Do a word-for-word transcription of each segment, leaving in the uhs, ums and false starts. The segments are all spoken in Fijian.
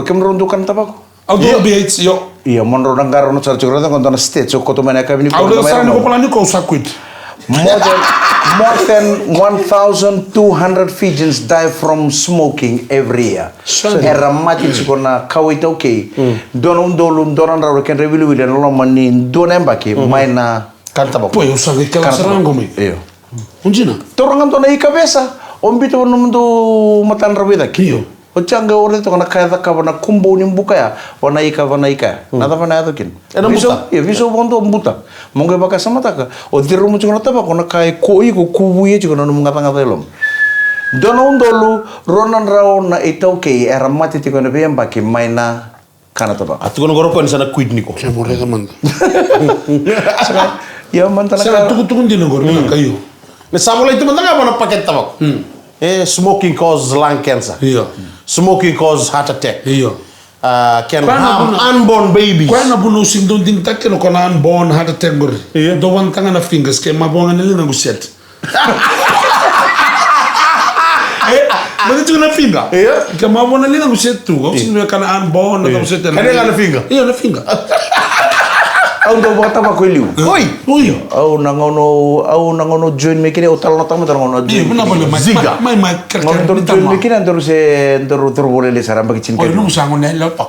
Lo, kemudrau dau kana tavako? Au dau Io. B H, io. Io, mo drau na qara na sara tiko, raica qo dua na state, so koto mai na yakavi ni Au dau mai sara ni rau. Ko polani ko sa quit. More than, more than one thousand two hundred Fijians die from smoking every year. Sure. Era mate tiko na kawa iTaukei. Dua na udolu, dua na drau na kedra iwiliwili ena loma ni dua na yabaki, mai na Kana tavako. Poi, au sa qai kila Kana sara tavako. Qo mai. Io. Ujina. Taura ga dua na ika vesa, o biuta vua nomudou matadravu i cake. Io. O tia qai o raica toka na ka e cakava na kubou ni buka ya, o na ika, o na ika ya. Na cava na yaco kina? Ena Visau, buta. Io, visau vakadua buta. Mo qai vakasamataka, o ciromu tiko na tavako na ka e ko iko kuvuia tiko na nomu gacagaca e loma. Dua na udolu, rua na drau na iTaukei, era mate tiko ena veiyabaki mai na kana tavako. A tukuna qo o koya ni sa na quit ni ko. Ke mo raica mada. Saka, ia mada na Saka ka tukutuku dina qori, na ka io. Me sa volai tu mada ga vua na pakete tavako. E, smoking cause lung cancer. Io. Smoking cause heart attack. Io. Uh, can Koya na harm vuna- unborn babies. Koya na vuna au sega ni dau digitaka kina ko na unborn heart attack qori. Io. Dau vagataga na fingers, ke mavoa ga na liga qu set. E, mada tiko na figa. Io. Ke mavoa na liga qu set tu. Au sega ni kana unborn, na Io. Qu set. Kana ga na figa. Io, na figa. Au dau vakatavako e liu. Oi. Oi. Au na gauna, au na gauna join mai kina, au talanoataka mada na gauna join Io, vuna mai kina. Mai, mai, mai, kere, Gauna kere, daru ni join tama. Mai kina, daru se, daru, daru volele sara, baki tini Oi, kere. Nomu sa gone yalewa.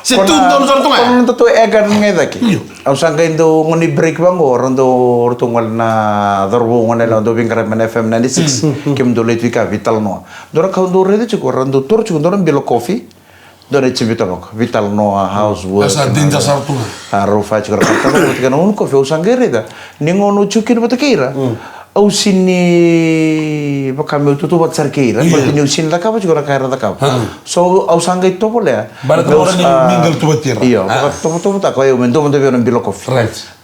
Se Ko tu na, donu sara tu ga. Ko na nodatou ega ga i cake. Io. Au sa qai dau gone break vaqo, ratou, ratou gole na cauravou gone yalewa, dau veiqaravi mai na F M ninety-six. Kemudou lai tu i ka veitalanoa. Dou na ka dou raica tiko, ratou toro tiko, dou na bilo coffee. Dua na itibi tavako, Vital Noah, Housework, sa danger sara tu ga. A rau fai tiko na ka tavako vata kei na unu kofi, au sa qai raica ni gauna au tiko kina vata kei ira, au sega ni vaka meu tautauvata sara kei ira, baleta niu sega ni cakava tiko na ka era cakava. So au sa qai tovolea. Baleta ni mingle tu vata kei ira. Io, vakatovotovotaka o yau me dua mada vei au na bilo kofi.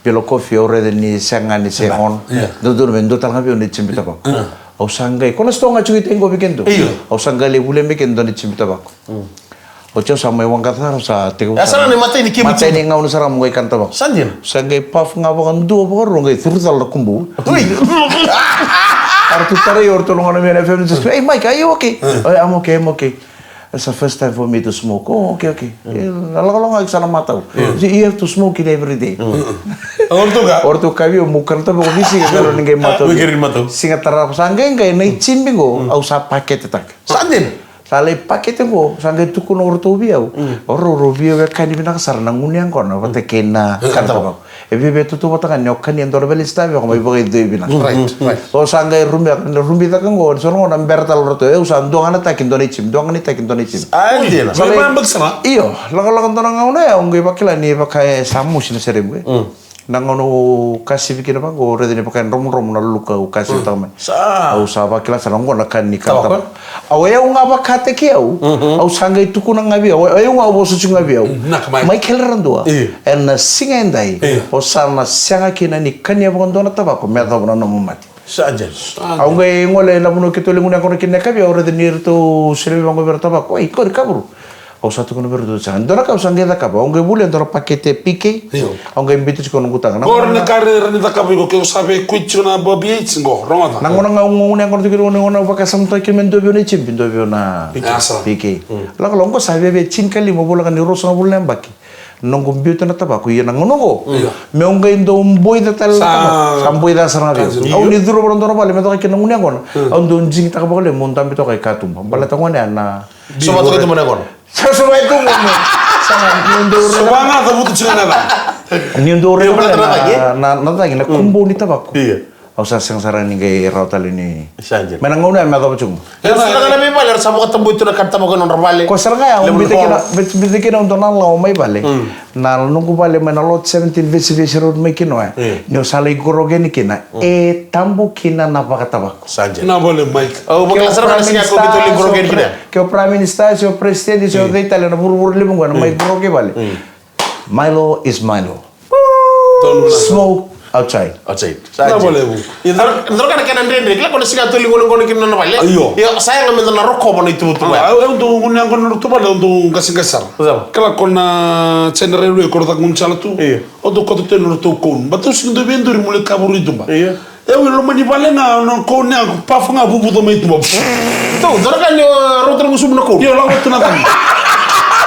Bilo kofi au raica ni sega ni se on. Dodonu me dua tale ga vei au na itibi tavako. Au sa qai, ko na sitoa ga tiko i tai qo vei keda. Au sa qai lai volia mai keda dua na itibi tavako. Oti au sa mai waqa sara, au sa tekivu sara. Matai ni gauna sara mo qai kana tavako. Sa qai paf ga vakadua vakarua, qai curu cala na kubu. Era tu tarai au, o ratou na gone mai na F M, just, "Hey, Mike, are you okay?" "Oh, I'm okay, I'm okay." "It's the first time for me to smoke." "Oh, okay, okay." E, na lakolako ga sa na matau. "You have to smoke it every day." O ratou kaya vei au meu kana tavako ni siga, me rawa ni qai matau. Siga tarava sa qai qai na itibi qo, au sa paketetaka. Sa lai pakete qo, sa qai tukuna o ratou vei au. O rau, rau via wekani vinaka sara na gunu yaqona vata kei na kana tavako. E via, via tautauvata ga ni o kania e dua na vale ni sitaveko mai vakaicovi vinaka. O sa qai rubitaka qo, ni so na gauna bera tale o ratou, au sa dua ga na taki, dua na itibi, dua ga na taki, dua na itibi. Io, lakolako dua na gauna, au qai vakila ni vaka e sa mosi na seremu. Na gauna au kasivi kina vaqo, au raica ni vaka e dromodromo na luka au kasivitaka mai. Au sa vakila sara qo na ka ni kana tavako. Au, e au ga vakataki au. Au sa qai tukuna ga vei au, e au ga au vosa tiko ga vei au. Mai kele ra dua. Ena siga edai, o sa na sega kina ni kania vakadua na tavako me yacova na nomu mate. Au qai gole na vanua keitou lai gunu yaqona kina na yakavi, au raica ni ratou solia mai vaqo vei ira tavako. Oi, qori kavuru. Au sa tukuna vei iratou, sa dua na ka au sa qai cakava, au qai volia dua na pakete P K. Au qai biuta tiko noqu taga. Qori na ka e rawa ni cakava iko ke o sa via quit tiko na B P H qo, rogoca. Na gauna ga au gunu yaqona tiko, na gauna au vakasamataka kina me dua vei au na itibi, dua vei au na P K. Lakolako qo sa via via tinikalima, voleka ni ruasagavulu na yabaki. Noqu biuta na tavako, ia na gauna qo meu qai dau boica tale na tavako. Sa boica sara ga vei au. Au ni curu vaka dua na vale me caka kina na gunu yaqona. Au dau digitaka vakalevu meu dabe toka i katuba. Baleta gone ya na sova toka i tuba na yaqona. Sa sova i tuba me. Sa ga niu dau raica. Sova ga, cavuta tiko ga na yaqona. Niu dau raica na cagi, na kubou ni tavako. Au sa sega sara ni qai rawa tale ni. Mai na gauna ya me yacova tiko. E na sara ga na veivale era sa vakatabui tu na kana tavako e nodra vale. Ko sara ga ya, au biuta kina, biuta kina au dua na lawa mai vale. Na noqu vale mai na Lot seventeen Vesivesi Road mai Kinoya. Niu sa lai grogi yani kina, e tabu kina na vakatavako. Na vale mai. Au vakila sara ga na siga ko biuta lai grogi yani kina. Ke o Prime Minister, se o President, se o cei tale na vuravura levu qo na mai grogi vale. Milo is Milo. Smoke outside. Outside. Sa na valevu. Ia, dro-, droka na kena dredre, kila ko na siga toli gone gone kina na vale. Io. Ia, sa yaga me da na rokova na ituvatuva. Ah, au, au dau gunu yaqona na ratou vale, au dau qaseqase sara. Kila ko na China Railway, ko na caka gunu sala tu. Io. Au dau koto tu na ratou kau. Baleta au sega ni dau via duri mo lai kavoro i tuba. Io. E, au i loma ni vale ga, na kau ni yago, pafa ga vuvuca mai tuba. Tou, dua na ka ni, e, rauta na gusumu na kau. Io, lako tu na tani.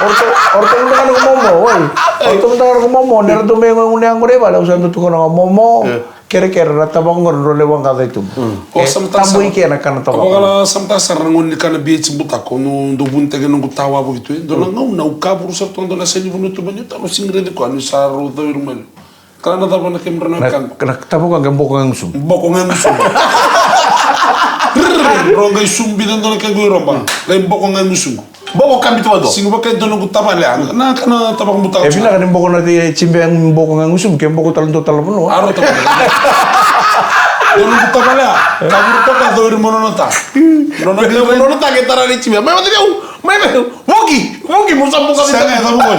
O ratou, o ratou dau na momo, oi. O ratou dau na momo, ni ratou mai gunu yaqona i vale, au sa dau tukuna ga momo. Kerekere, na tavako qori drau lai waqaca i tuba. E tabu i ke na kana tavako. Au vakila samata sara na gauna ni kana B H butako, au dau vunitaki noqu tawa vaki tu, e. Dua na gauna au kavoro sara tu ga dua na seni vanua tuba ni taro sigi redi koya, ni sa rau cau ira mai. Kala na cava na kemudra na wekaqu. Na tavako qai boko ga gusumu. Boko ga gusumu. Rrrr, rau qai subica dua na kequ iroba. Qai boko ga gusumu. Boko kabi tu vado. Siga vaka e dua noqu tavale. Na kana tavako butako. E vinaka ni boko na tibe, boko ga gusumu, ke boko tale dua tale vanua. Aro tale. Dua noqu tavale. Kavuru toka dau ira mo nona ta. Nona ta ke tara ni tibe. Mai vata vei au. Mai vei au. Vuki, vuki, mo sa buka. Sega, e cavu qori.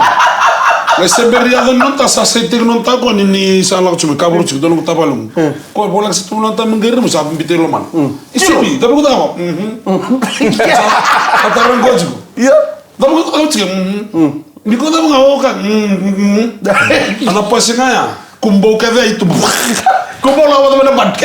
Mai se bera yaco ni nona ta, sa sai teki nona ta qo ni, ni sa lako tiko mai, kavoro tiko, dua noqu tavale qo. Ko voleka sa tu nona ta me qai ira mo sa bita i lomana. I sibi, cavu qo cava? Sa tara qo tiko. Ia. Cavu qo cava tiko? Ni ko cavu ga oka. Ana pasi ga ya. Kubou kece i tubu. Kubou lako vata mai na bad.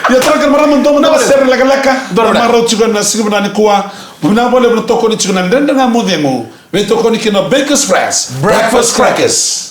Ia tara kere marama dua mada na sere lekaleka. Dua na marau tiko na siga vinaka nikua. Vinaka vakalevu na tokoni tiko na Dredre Ga Mo Cegu. Veitokoni kina Bakers Fresh Breakfast Crackers.